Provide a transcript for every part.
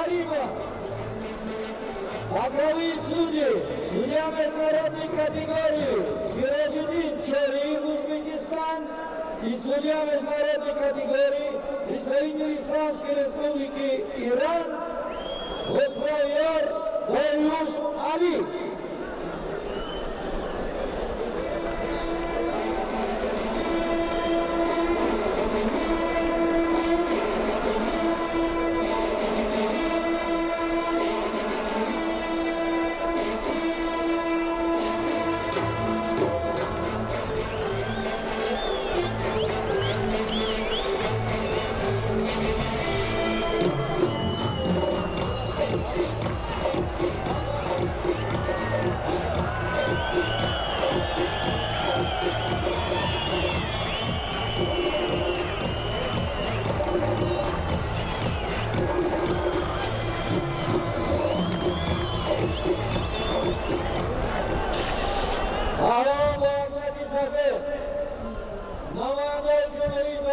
Каримов. Боковые судьи, судья международной категории Сироджиддин Чориев, Узбекистан, и судья международной категории представитель Исламской Республики Иран Хосрояр Дарьюш Али.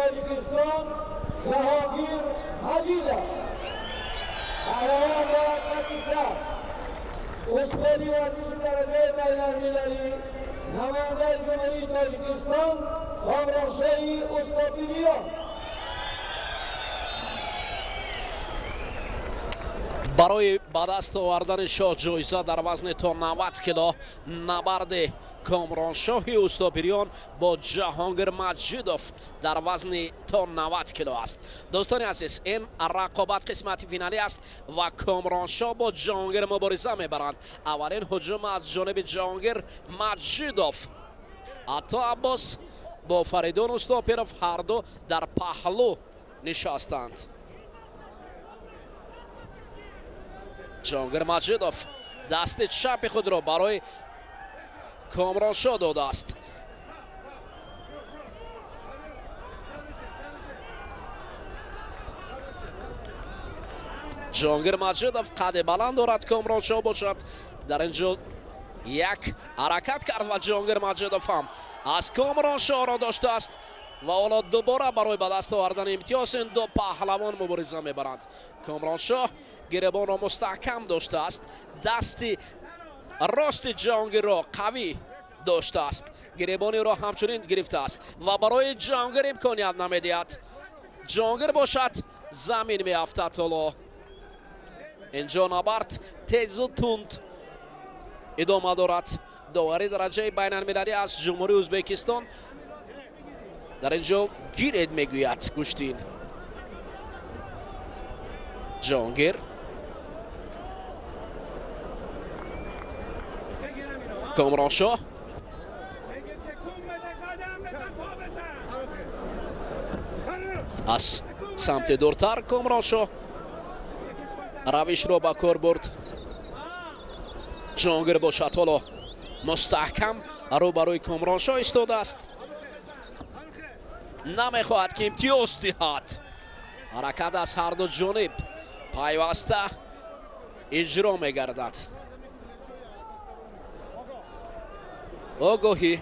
Тоҷикистон Ҷаҳонгир Маҷидов. Паҳлавон бо атлати сабз, устоди варзиши дараҷаи байналмилалӣ, намояндаи Ҷумҳурии Тоҷикистон Комроншоҳи Устопириён. Барои ба даст овардани шоҳ ҷоиза дар вазни то 90 кило набарди Комроншоҳи Устопириён бо Ҷаҳонгир Маҷидов дар вазни то 90 кило аст. Дӯстони азиз, ин рақобат қисмати финалӣ аст ва Комроншоҳ бо Ҷаҳонгир мубориза мебаранд. Аввалин ҳуҷум аз ҷониби Ҷаҳонгир Маҷидов. Ато Аббос бо Фаридун Устопиров ҳарду дар паҳлӯ нишастанд. Ҷаҳонгир Маҷидов дасти чапи худро барои Комроншоҳ додааст. Ҷаҳонгир Маҷидов қади баланд дорад, Комроншоҳ бошад дар ин ҷо як ҳаракат кард ва Ҷаҳонгир Маҷидов ҳам аз Комроншоҳро доштааст ва ҳоло дубора барои ба даст овардани имтиёз ин ду паҳлавон мубориза мебаранд. Комроншоҳ гиребонро мустаҳкам доштааст, дасти рости Ҷаҳонгирро қавӣ доштааст, гиребониро ҳамчунин гирифтааст ва барои Ҷаҳонгир имконият намедиҳад. Ҷаҳонгир бошад замин меафтад. Ҳоло инҷо набард тезу тунд идома дорад. Довари дараҷаи байналмилалӣ аз Ҷумҳурии Ӯзбекистон дар инҷо гиред мегӯяд гӯштин. Ҷаҳонгир Комроншоҳ аз самти дуртар Комроншоҳ равишро ба кор бурд. Ҷаҳонгир бошад ҳоло мустаҳкам рӯбарӯи Комроншоҳ истодааст, намехоҳад ки имтиёз диҳад. Ҳаракат аз ҳарду ҷониб пайваста иҷро мегардад. Огоҳӣ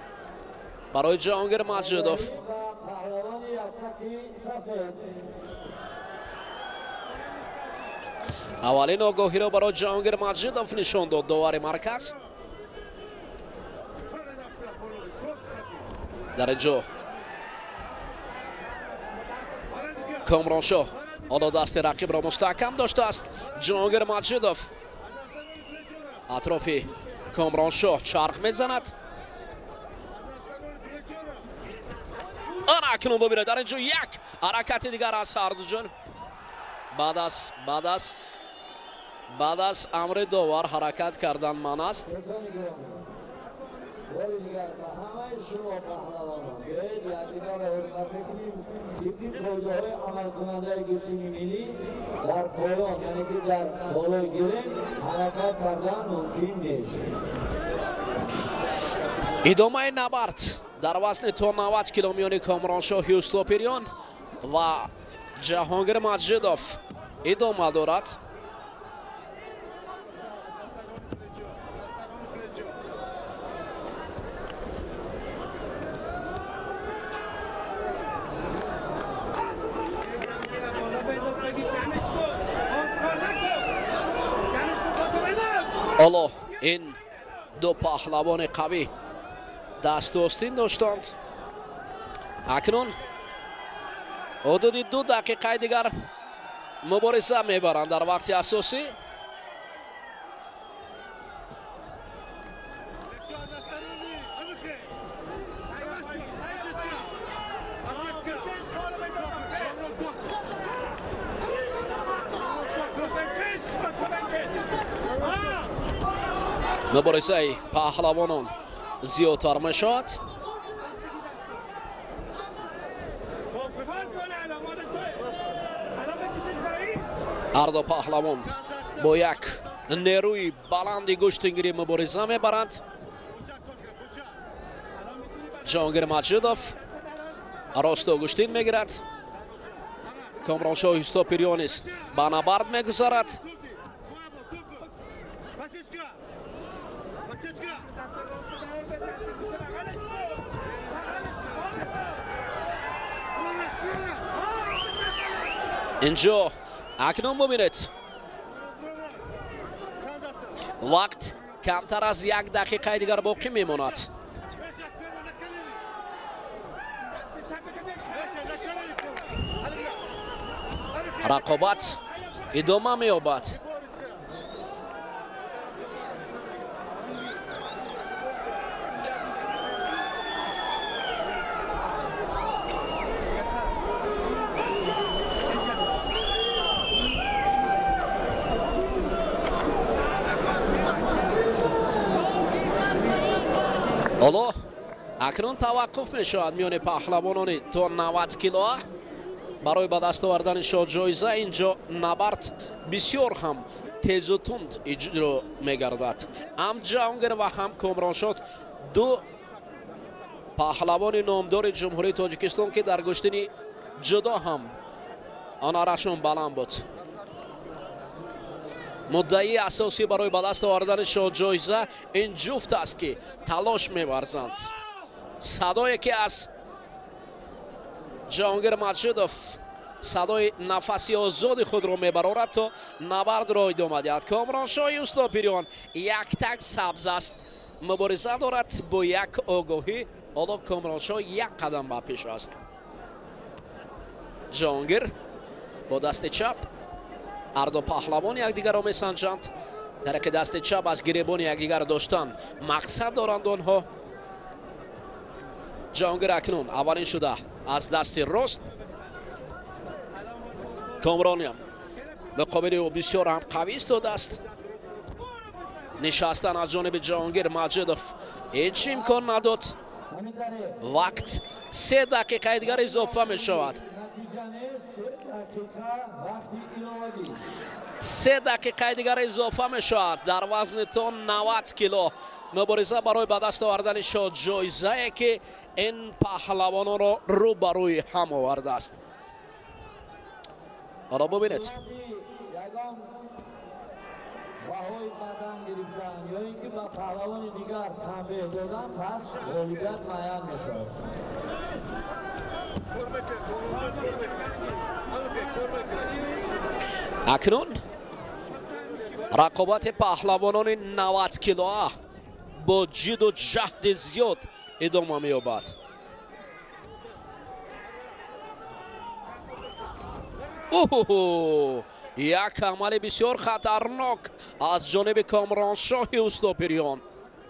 барои Ҷаҳонгир Маҷидов. Аввалин огоҳиро барои Ҷаҳонгир Маҷидов нишон дод довари марказ. Дар ин ҷо Комроншоҳ ҳоло дасти рақибро мустаҳкам доштааст. Ҷаҳонгир Маҷидов атрофи Комроншоҳ чарх мезанад. Ана акнун бубинед, дар ин ҷо як ҳаракати дигар аз ҳарду ҷониб. Баъд аз амри довар ҳаракат кардан манъ аст. Бори дигар ба ҳамаи шумо паҳлавонон биёед якдигарро ҳурмат мекунем. Тибқи қоидаҳои амалкунандаи гӯштини миллӣ дар поён, яъне ки дар болои гирем, ҳаракат кардан мумкин нест. Идомаи набард дар вазни то 90 кило миёни Комроншоҳи Устопириён ва Ҷаҳонгир Маҷидов идома дорад. Ҳоло ин ду паҳлавони қавӣ дасту остин доштанд. Акнун ҳудуди 2 дақиқаи дигар мубориза мебаранд дар вақти асосӣ. Муборизаи паҳлавонон зиёдтар мешавад. Ҳарду паҳлавон бо як нерӯи баланди гӯштингирӣ мубориза мебаранд. Ҷаҳонгир Маҷидов росто гӯштин мегирад. Комроншоҳ Устопирён низ ба набард мегузарад. Инҷо акнун бубинед, вақт камтар аз 1 дақиқаи дигар боқӣ мемонад. Рақобат идома меёбад. Ҳоло акнун таваққуф мешавад миёни паҳлавонони то 90 кило барои ба даст овардани шоҳҷоиза. Инҷо набард бисёр ҳам тезу тунд иҷро мегардад. Ҳам Ҷаҳонгир ва ҳам Комроншоҳ ду паҳлавони номдори Ҷумҳурии Тоҷикистон, ки дар гӯштини ҷудо ҳам ҳунарашон баланд буд. Муддаии асосӣ барои ба даст овардани шоҳҷоиза ин ҷуфт аст, ки талош меварзанд. Садое ки аз Ҷаҳонгир Маҷидов садои нафаси озоди худро мебарорад, то набардро идома диҳад. Комроншоҳи Устопирён яктак сабз аст, мубориза дорад бо як огоҳӣ. Ҳоло Комроншоҳ як қадам ба пеш аст. Ҷаҳонгир бо дасти чап, ҳарду паҳлавон якдигарро месанҷанд. Дар яке дасти чап аз гиребони якдигар доштан мақсад доранд онҳо. Ҷаҳонгир акнун аввалин шуда аз дасти рост. Комрониям муқобили ӯ бисёр ҳам қавӣ истодааст. Нишастан аз ҷониби Ҷаҳонгир Маҷидов ҳеҷ имкон надод. Вақт 3 дақиқаи дигар изофа мешавад. 3 дақиқаи дигар изофа мешавад дар вазни то 90 кило. Мубориза барои ба даст овардани шоҳҷоизае, ки ин паҳлавононро рӯ ба рӯи ҳам овардааст. Ҳоло бубинед. Баҳои бадан гирифтан ё ин ки ба паҳлавони дигар танбеҳ додан, пас ғолибият муайян мешавад. Акнун рақобати паҳлавонони 90 килоа бо ҷиду ҷаҳди зиёд идома меёбад. Оҳ, як амали бисёр хатарнок аз ҷониби Комроншоҳи Устопирён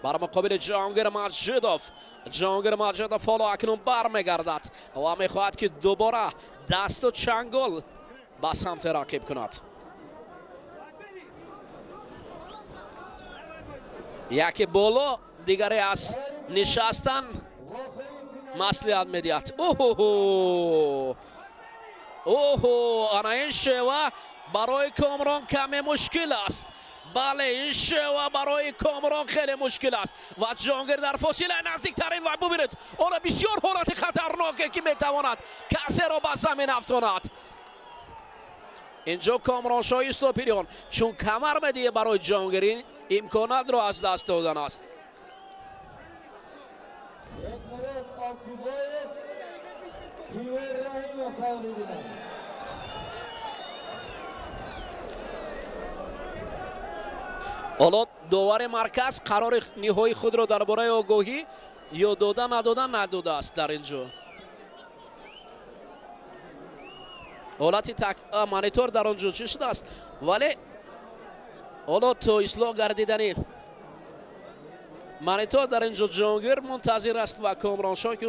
бар муқобили Ҷаҳонгир Маҷидов. Ҷаҳонгир Маҷидов ҳоло акнун бармегардад ва мехоҳад, ки дубора дасту чангол ба самти рақиб кунад. Яке боло, дигаре аз нишастан маслиҳат медиҳад. Оҳ, оҳ, ана ин шева барои Комрон каме мушкил аст. Бале, ин шева барои Комрон хеле мушкил аст ва Ҷаҳонгир дар фосилаи наздиктарин ва бубинед, ҳоло бисёр ҳолати хатарноке, ки метавонад касеро ба замин афтонад. Инҷо Комроншоҳи Устопирён чун камар медиҳе барои Ҷаҳонгир, ин имконатро аз даст додан аст. Ҳоло довари марказ қарори ниҳоии худро дар бораи огоҳӣ ё дода надода надодааст. Дар ин ҷо ҳолати монитор дар он ҷо чӣ шудааст, вале ҳоло то ислоҳ гардидани монитор дар ин ҷо Ҷонгир мунтазир аст ва Комроншоҳ ки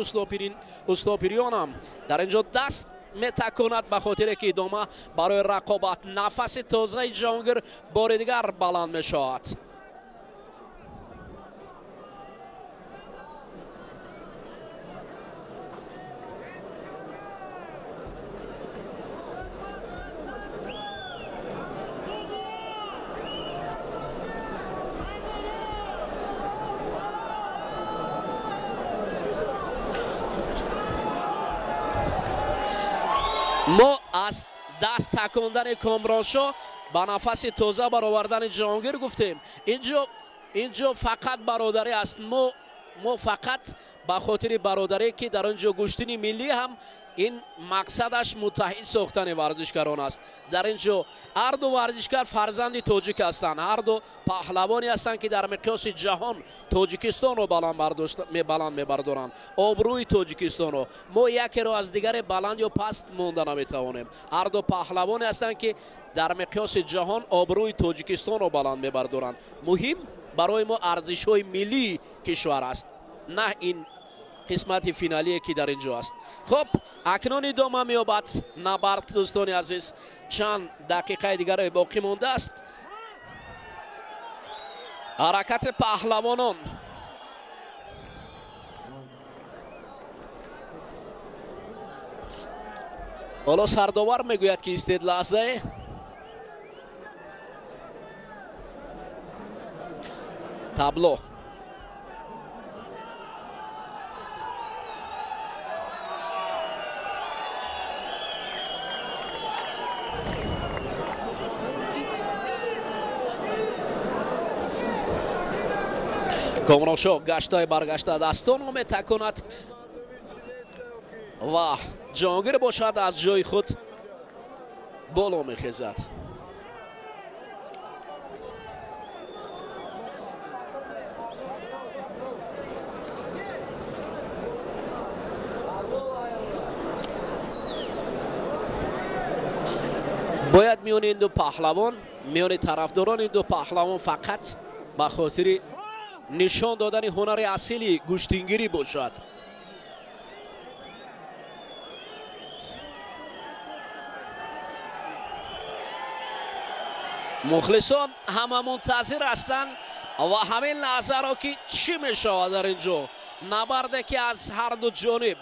устопириёнам дар ин ҷо даст метаконад ба хотире ки идома барои рақобат. Нафаси тозаи Ҷонгир бори дигар баланд мешавад. Мо аз даст такондани Комроншоҳ ба нафаси тоза баровардани Ҷонгир гуфтем. Инҷо фақат бародарӣ аст. Мо фақат ба хотири бародарӣ ки дар он ҷо гӯштини миллӣ ҳам ин мақсадаш муттаҳид сохтани варзишгарон аст. Дар ин ҷо ҳар ду варзишгар фарзанди тоҷик ҳастанд, ҳар ду паҳлавоне ҳастанд ки дар миқёси ҷаҳон Тоҷикистонро баланд мебардоранд, обрӯи Тоҷикистонро. Мо якеро аз дигаре баланд ё паст монда наметавонем. Ҳар ду паҳлавоне ҳастанд ки дар миқёси ҷаҳон обрӯи Тоҷикистонро баланд мебардоранд. Муҳим барои мо арзишҳои миллии кишвар аст, на ин қисмати финалие ки дар ин ҷо аст. Хуб, акнун идома меёбад набард. Дӯстони азиз, чанд дақиқаи дигаре боқӣ мондааст. Ҳаракати паҳлавонон. Ҳоло сардовар мегӯяд ки истед лаҳзае. Табло. Комроншоҳ гаштаи баргашта дастонро метаконад ва Ҷонгир бошад аз ҷои худ боло мехезад. Бояд миёни ин ду паҳлавон, миёни тарафдорони ин ду паҳлавон фақат ба хотири нишон додани ҳунари асили гӯштингирӣ бошад. Мухлисон ҳама мунтазир ҳастанд ва ҳамин лаҳзаро ки чӣ мешавад дар ин ҷо. Набарде ки аз ҳар ду ҷониб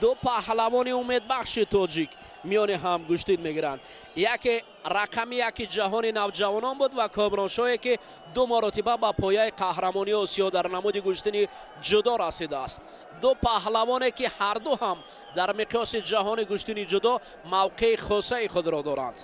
ду паҳлавони умедбахши тоҷик миёни ҳам гӯштин мегиранд. Яке рақами яки ҷаҳони навҷавонон буд ва Комроншоҳе ки ду маротиба ба пояи қаҳрамонии Осиё дар намуди гӯштини ҷудо расидааст. Ду паҳлавоне ки ҳар ду ҳам дар миқёси ҷаҳони гӯштини ҷудо мавқеи хосаи худро доранд.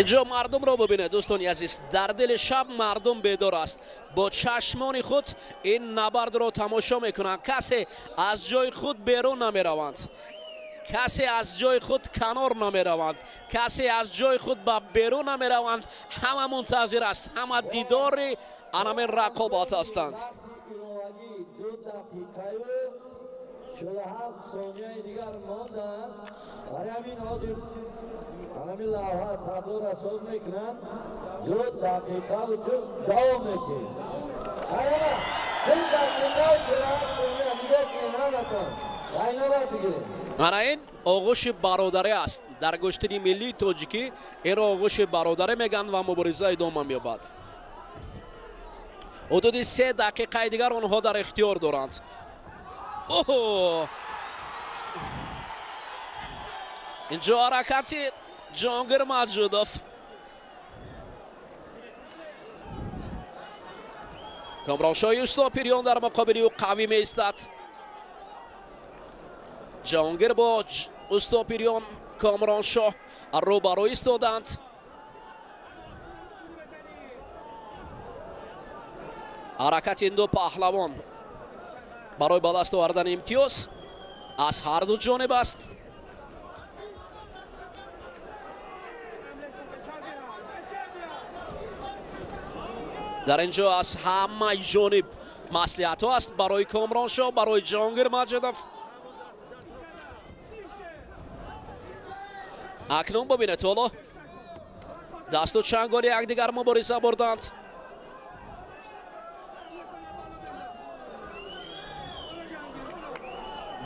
Инҷо мардумро бибинед дӯстони азиз, дар дили шаб мардум бедор аст, бо чашмони худ ин набардро тамошо мекунанд. Касе аз ҷои худ берун намераванд, касе аз ҷои худ канор намераванд, касе аз ҷои худ ба берун намераванд. Ҳама мунтазир аст, ҳама дидори анамин рақобат ҳастанд. 47 сонияи дигар мондааст. Барои ҳамин ҳозир ҳамин лавҳа таблоро соз мекунанд. 2 дақиқаву чиз давом метиҳем. 2 дақиқаву 47 сония нигоҳ кунед ҳаматон. Ғайнобат бигиред. Мана ин оғӯши бародарӣ аст. Дар гӯштини миллии тоҷикӣ инро оғӯши бародарӣ мегӯянд ва мубориза идома меёбад. Ҳудуди 3 дақиқаи дигар онҳо дар ихтиёр доранд. Оҳо! Инҷо ҳаракати Ҷонгир Маҷудов. Комроншоҳи Устопириён дар муқобили ӯ қавӣ меистад. Ҷаҳонгир бо Устопириён Комроншоҳ рӯбарӯ истоданд. Ҳаракати ин ду паҳлавон барои ба даст овардани имтиёз аз ҳар ду ҷониб аст. Дар ин ҷо аз ҳамаи ҷониб маслиҳатҳо аст барои Комроншоҳ, барои Ҷаҳонгир Маҷидов. Акнун бибинед, ҳоло дасту чанголи якдигар мубориза бурданд.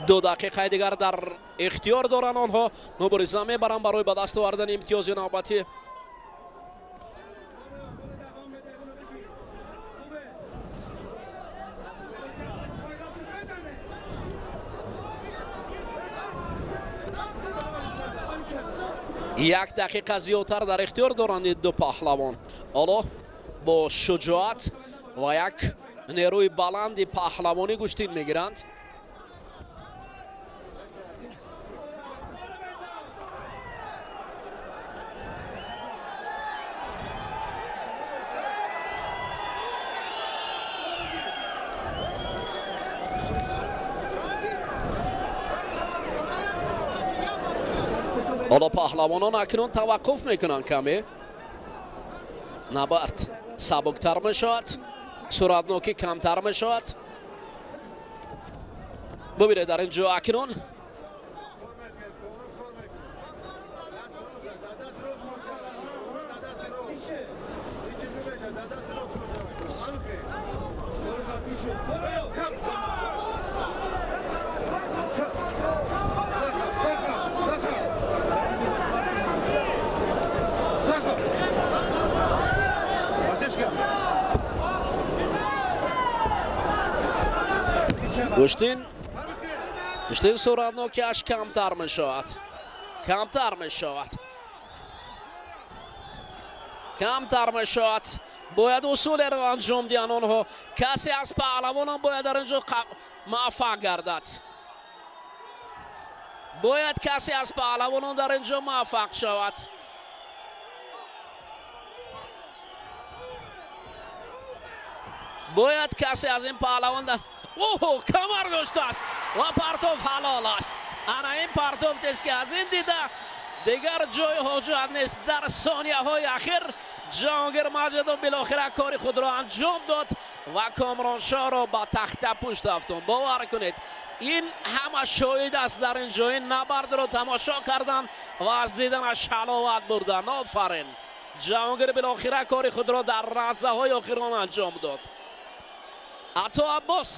Ду дақиқаи дигар дар ихтиёр доранд онҳо, мубориза мебаранд барои ба даст овардани имтиёзи навбатӣ. Як дақиқа зиёдтар дар ихтиёр доранд ин ду паҳлавон. Ҳоло бо шуҷоат ва як нерӯи баланди паҳлавонӣ гӯштин мегиранд. Ҳоло паҳлавонон акнун таваққуф мекунанд каме. Набард сабуктар мешавад, суратнокӣ камтар мешавад. Бубинед дар ин ҷо акнун гӯштин суратнокиаш камтар мешавад, камтар мешавад, камтар мешавад. Бояд усулеро анҷом диҳанд онҳо. Касе аз паҳлавонон бояд дар ин ҷо муваффақ гардад. Бояд касе аз паҳлавонон дар ин ҷо муваффақ шавад. Бояд касе аз ин паҳлавон дар оҳо камар доштааст ва партов ҳалол аст. Ана ин партофтест, ки аз ин дида дигар ҷои ҳоҷат нест. Дар сонияҳои ахир Ҷаҳонгир Маҷидов билохира кори худро анҷом дод ва Комроншоҳро ба тахта пушт афтонд. Бовар кунед, ин ҳама шоҳид аст дар ин ҷо. Ин набардро тамошо карданд ва аз диданаш ҳаловат бурданд. Офарин, Ҷаҳонгир билохира кори худро дар лаҳзаҳои охирон анҷом дод. Ато Аббос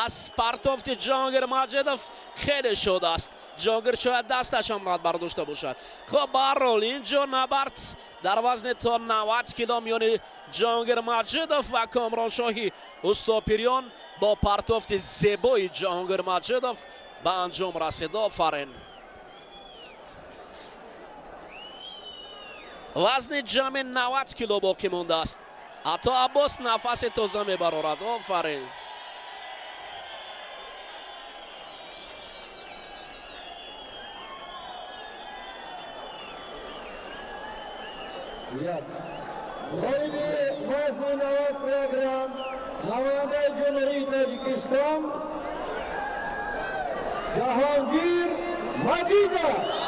аз партофти Ҷаҳонгир Маҷидов хеле шод аст. Ҷаҳонгир шояд дасташ ҳам рад бардошта бошад. Хоб, ба ҳар ҳол ин ҷо набард дар вазни то 90 кило миёни Ҷаҳонгир Маҷидов ва Комроншоҳи Устопириён бо партофти зебои Ҷаҳонгир Маҷидов ба анҷом расид. Офарин. Вазни ҷамъи 90 кило боқӣ мондааст. Ато Аббос нафаси тоза мебарорад. Офарин. Ғолиби вазни 90 килограмм намояндаи Ҷумҳурии Тоҷикистон Ҷаҳонгир Маҷидов.